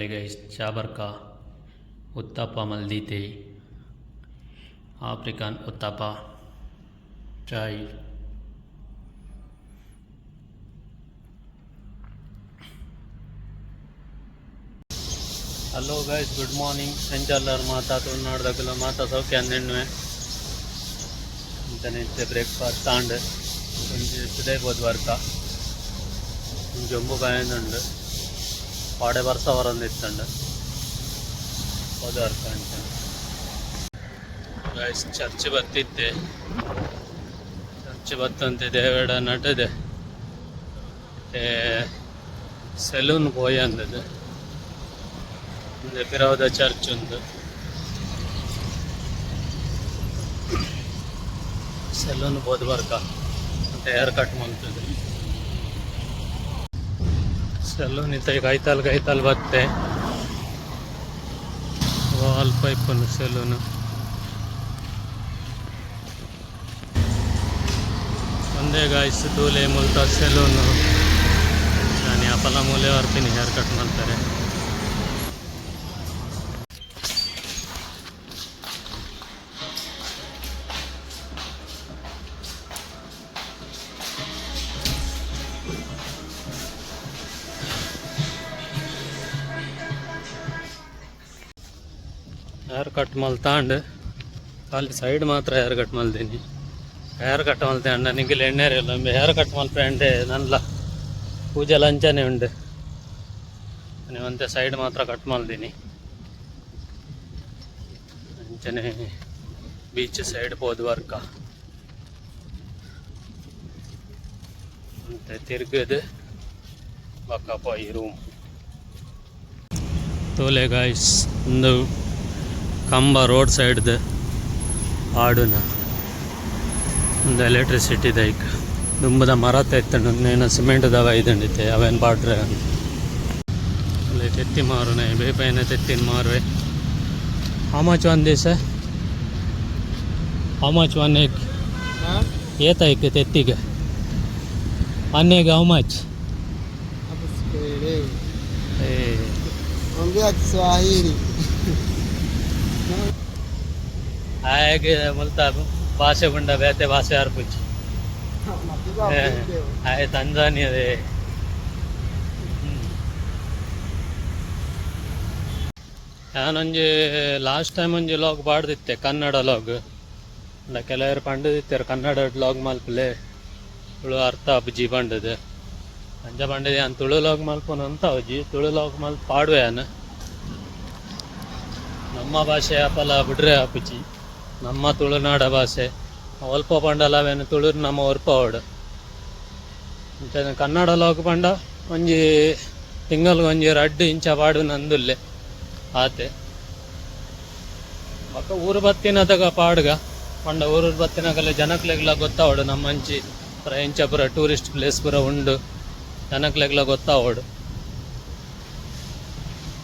ಬಲೆ ಗೈಸ್, ಚಾಬರ್ಕ ಉತ್ತಪ್ಪ ಮಲ್ದೀತೆ, African uttappa, chai. Hello guys, good morning. ಎಂಚ ಉಲ್ಲರ್ ಮಾತ ತುಳುನಾಡ್ದಕುಲು ಮಾತ ಸೌಖ್ಯ ಅಂದೆಣ್ಣುವೆ ಅಂಚನೆ. ಇತ್ತೆ ಬ್ರೇಕ್ಫಾಸ್ಟ್ ಆಂಡ್. ಒಂಜಿ ಪಿದಯ್ ಪೋದು ಬರ್ಕ. ಒಂಜಿ ಒಂಬು ಕಾಯೊಂದುಂಡು. ಪಾಡೆ ಬರ್ಸ ಬರೊಂದಿತ್ತುಂಡು. ಪೋದು ಬರ್ಕ ಅಂಚನೆ. ಗೈಸ್, ಚರ್ಚ್ ಬತ್ತಿತ್ತೆ. ಚರ್ಚ್ ಬತ್ತಂತೆ ದೇವೆಡ ನಟದೆ ಸೆಲೂನ್ ಪೋಯಿ ಅಂದದು. ಉಂದು ಪಿರವುದ ಚರ್ಚ್ ಉಂದು. ಸೆಲೂನ್ ಪೋದು ಬರ್ಕ. ಹೇರ್ ಕಟ್ ಮಲ್ತುದು. ಸೆಲೂನ್ ಇತ್ತೆ ಕೈತಲ್ ಕೈತಲ್ ಬತ್ತೆ. ಅಲ್ಪ ಇಪ್ಪುನು ಸೆಲೂನ್. ಒಂದೇ ಗಾಯ್ಸ್, ತೂಲೆ ಮುಲ್ತ ಸೆಲೂನ್. ಯಾನ್ ಯಾಪಲ ಮೂಲೆ ಬರ್ಪಿನಿ ಹೇರ್ ಕಟ್ ಮಲ್ಪೆರೆ. ಹೇರ್ ಕಟ್ ಮಲ್ತಾಂಡ್. ಖಾಲಿ ಸೈಡ್ ಮಾತ್ರ ಹೇರ್ ಕಟ್ ಮಲ್ದಿನಿ. ಹೇರ್ ಕಟ್ ಮಲ್ತೆ ಅಂಡ ನಿಂಗೆಲ್ ಎಣ್ಣೆರೆಲ್ಲ ಹೇರ್ ಕಟ್ ಮಲ್ಪೆ ಅಂಡೆ ನನ್ಲ ಕೂಜಲ್ ಅಂಚನೆ ಉಂಡು. ಒಂತೆ ಸೈಡ್ ಮಾತ್ರ ಕಟ್ ಮಲ್ದಿನಿ. ಅಂಚನೆ ಬೀಚ್ ಸೈಡ್ ಪೋದು ಬರ್ಕ. ಅಂತೆ ತಿರ್ಗದು ಬೊಕ್ಕ ಪೋಯಿ ರೂಮ್. ತೂಲೆ ಗಾಯ್ಸ್, ಉಂದು ಕಂಬ ರೋಡ್ ಸೈಡ್ದು ಪಾಡುನ. ಉಂದು ಎಲೆಕ್ಟ್ರಿಸಿಟಿ ದೈಕ್. ದುಂಬುದ ಮರತ ಇತ್ತುಂಡು. ಉಂದೇನ ಸಿಮೆಂಟ್ ದವ ಇದುಂಡು ಇತ್ತೆ. ಅವೆನ್ ಪಾಡ್ರೆ. ಅಲ್ಲಿ ತೆತ್ತಿ ಮಾರುನೆ. ಬೇಪೈನ ತೆತ್ತಿನ ಮಾರುವೆ. How much one this? How much one egg? ಏತ ಐಕ್ ತೆತ್ತಿಗೆ? One egg how much? Hapo sikuelewi. Eh. Ongea Kiswahili. ಆಯಗ್ ಮುಲ್ತ ಭಾಷೆ ಪಂಡ ಬೇತೆ ಭಾಷೆ ಆರ್ಪುಜಿ. Unapiga video. ಆಯೆ ತಂಜಾನಿಯದೆ. ಯಾನೊಂಜಿ ಲಾಸ್ಟ್ ಟೈಮ್ ಒಂಜಿ ಲಾಗ್ ಪಾಡ್ದಿತ್ತೆ, ಕನ್ನಡ ಲಾಗ್. ಅಂಡ ಕೆಲವರು ಪಂಡದಿತ್ತೆರ್, ಕನ್ನಡ ಲಾಗ್ ಮಲ್ಪುಲೆ, ತುಳು ಅರ್ಥ ಆಪುಜಿ ಪಂಡದು. ಅಂಚ ಪಂಡದು ಯಾನ್ ತುಳು ಲಾಗ್ ಮಲ್ಪುನು ಅಂತ ಆವುಜಿ. ತುಳು ಲಾಗ್ ಮಲ್ತ್ ಪಾಡುವೆ ಯಾನ್. ನಮ್ಮ ಭಾಷೆ ಯಾಪಲ ಬುಡ್ರೆ ಆಪುಜಿ. ನಮ್ಮ ತುಳುನಾಡ ಭಾಷೆ ಒಲ್ಪ ಪಂಡಲ ಅವೇನು ತುಳು ನಮ್ಮ ಒರ್ಪವಡು. ಅಂಚನೆ ಕನ್ನಡ ಲಾಗ್ ಪಂಡ ಒಂಜಿ ತಿಂಗಲ್ಗ್ ಒಂಜಿ ರಡ್ಡ್ ಇಂಚ ಪಾಡುನ ಅಂದುಲ್ಲೆ ಆತೆ. ಬೊಕ್ಕ ಊರು ಬತ್ತಿನದಗ ಪಾಡ್ಗ. ಪಂಡ ಊರು ಬತ್ತಿನಗಲ ಜನಕ್ಲೆಗ್ಲ ಗೊತ್ತಾವಡು, ನಮ್ಮಂಚಿ ಪೂರ ಇಂಚ ಪೂರ ಟೂರಿಸ್ಟ್ ಪ್ಲೇಸ್ ಪೂರ ಉಂಡು, ಜನಕ್ಲೆಗ್ಲ ಗೊತ್ತಾವಡು.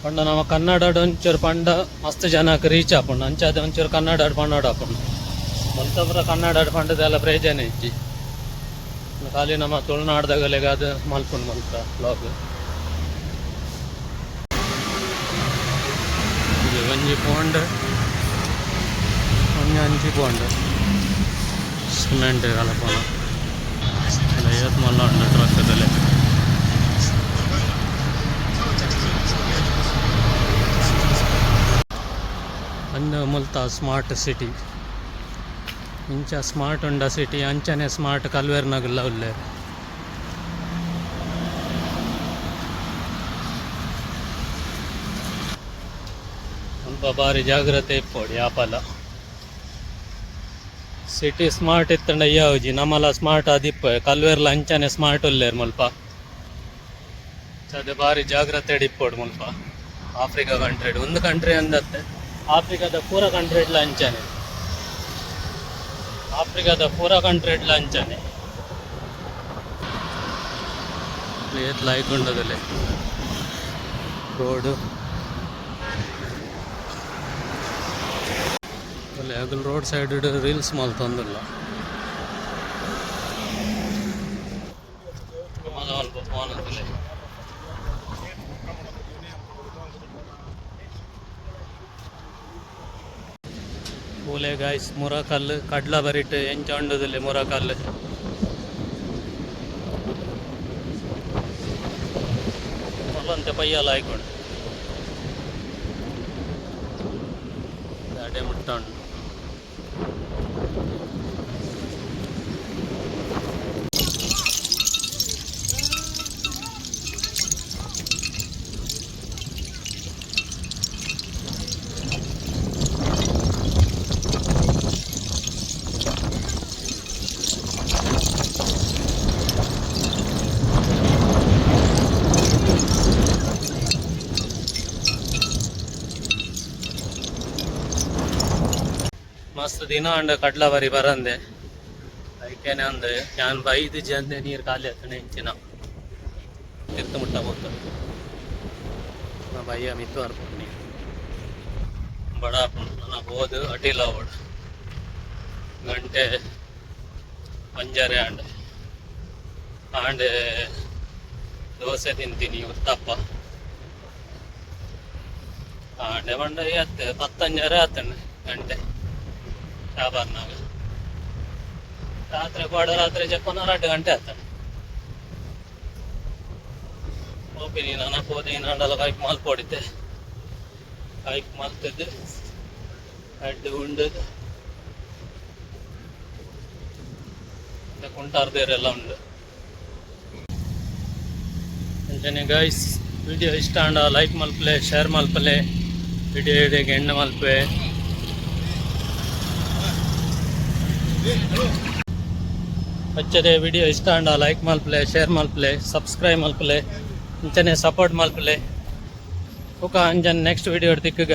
ಪಂಡ ನಮ್ಮ ಕನ್ನಡ ಒಂಚೂರು ಪಂಡ ಮಸ್ತ್ ಜನಕ್ ರೀಚ್ ಆಪುಂಡು. ಅಂಚಾದ್ ಒಂಚೂರು ಕನ್ನಡ ಪನ್ನೊಡು ಆಪುಂಡು. ಮುಲ್ತ ಪೂರ ಕನ್ನಡ ಪಂಡದೆಲ್ಲ ಪ್ರಯೋಜನ ಇಜ್ಜಿ. ಖಾಲಿ ನಮ್ಮ ತುಳುನಾಡ್ದಗಲೆಗ್ ಅದು ಮಲ್ಪುಂಡು ಮಲ್ಪ ಲಾಗ್. ಒಂಜಿ ಪೋಂಡ್, ಒಂಜಿ ಅಂಚಿ ಪೋಂಡ್. ಸಿಮೆಂಟ್ ಕಲಪುನ ಏತ್ ಮಲ್ಲ ಉಂಡು ಟ್ರಕ್ ತೂಲೆ. ಅಂದು ಮುಲ್ತ ಸ್ಮಾರ್ಟ್ ಸಿಟಿ. ಇಂಚ ಸ್ಮಾರ್ಟ್ ಉಂಡ ಸಿಟಿ. ಅಂಚನೆ ಸ್ಮಾರ್ಟ್ ಕಲ್ವೆರ್ನಗುಲ್ಲ ಉಲ್ಲೆರ್. ಮುಲ್ಪ ಬಾರಿ ಜಾಗ್ರತೆ ಇಪ್ಪೊಡು ಯಾಪಲ. ಸಿಟಿ ಸ್ಮಾರ್ಟ್ ಇತ್ತಂಡ ಯಾವುಜಿ, ನಮಲ ಸ್ಮಾರ್ಟ್ ಆದಿಪ್ಪ. ಕಲ್ವೆರ್ಲ ಅಂಚನೆ ಸ್ಮಾರ್ಟ್ ಉಲ್ಲೆರ್ ಮುಲ್ಪ. ಅದ ಬಾರಿ ಜಾಗ್ರತೆ ಇಪ್ಪೊಡು ಮುಲ್ಪ. ಆಫ್ರಿಕಾ ಕಂಟ್ರಿ ಒಂದು ಕಂಟ್ರಿ ಅಂದತ್ತೆ, ಆಫ್ರಿಕಾದ ಪೂರ ಕಂಟ್ರಿ ಇಡ್ಲ ಅಂಚನೆ. ಆಫ್ರಿಕಾದ ಪೂರ ಕಂಟ್ರಿ ಇಡ್ಲ ಅಂಚನೆ. ಏತ್ ಲಾಯ್ಕ್ ಉಂಡದಲೆ ರೋಡ್. ಅಗಲ್ ರೋಡ್ ಸೈಡ್ ರೀಲ್ಸ್ ಮಲ್ತೊಂದುಲ್ಲ. ಮಲ್ಲ ಅಲ್ಪ ಪೋನಂತಲೆ. ಪೂಲೆ ಗಾಯ್ಸ್, ಮುರಕಲ್ಲು ಕಡ್ಲ ಬರಿಟ್ ಎಂಚ ಉಂಡುದಿಲ್ಲ ಮುರಕಲ್ಲು. ಮುಲ್ಲಂತೆ ಪಯ್ಯಲ ಆಯ್ಕೊಂಡು ಅಡೆ ಮುಟ್ಟ ಉಂಡು. ಮಸ್ತ್ ದಿನ ಅಂಡ ಕಡ್ಲ ಬರಿ ಬರಂದೆ. ಐಕೇನೆ ಅಂದೆ ಯಾನ್ ಬೈದು ಜಂದೆ ನೀರು ಖಾಲಿ ಆತಣೆ ಇಂಚಿನ ತಿರ್ತು ಮುಟ್ಟ ಪೋತ ನಾ ಬಯ್ಯ ಮಿತ್ತು ಅರ್ಪುನಿ ಬಡ ನನ್ನ ಬೋದು ಅಟಿಲ ಅವಡು. ಗಂಟೆ 1:30 ಆಂಡ್. ಆಂಡೆ ದೋಸೆ ತಿಂತೀನಿ, ಉತ್ತಪ್ಪ. ಆಂಡೆ ಬಂಡ ಅತ್ತೆ ಪತ್ತಂಜರೆ ಆತಂಡೆ ಗಂಟೆ ಶಾಬಾರ್ನಾಗ. ರಾತ್ರಿ ಕೋಡ ರಾತ್ರಿ ಜಪ್ಪನ 2 ಗಂಟೆ ಆತಂಡೆ ಪೋಪಿನಿ. ನಾನು ಪೋದೆ ನಾಂಡಲ ಕಾಯ್ಕ್ ಮಲ್ಪೊಡಿತ್ತೆ. ಕಾಯ್ಕ್ ಮಲ್ತದ್ದು ಅಡ್ಡು ಉಂಡು ಕುಂಟಾರ್ದೇರೆಲ್ಲ ಉಂಡು. ಅಂಚನೆ ಗೈಸ್, ವಿಡಿಯೋ ಇಷ್ಟ ಆಂಡ ಲೈಕ್ ಮಲ್ಪಲೆ, ಶೇರ್ ಮಲ್ಪಲೆ, ವಿಡಿಯೋ ಇಡೆಗ್ ಎಣ್ಣೆ ಮಲ್ಪೆ. ಅಚ್ಚರೆ ವಿಡಿಯೋ ಇಷ್ಟ ಆಂಡ ಲೈಕ್ ಮಲ್ಪಲೆ, ಶೇರ್ ಮಲ್ಪಲೆ, ಸಬ್ಸ್ಕ್ರೈಬ್ ಮಲ್ಪಲೆ, ಅಂಚನೆ ಸಪೋರ್ಟ್ ಮಲ್ಪಲೆ. ಬೊಕ ಅಂಚನೆ ನೆಕ್ಸ್ಟ್ ವಿಡಿಯೋ ತಿಕ್ಕುಗ.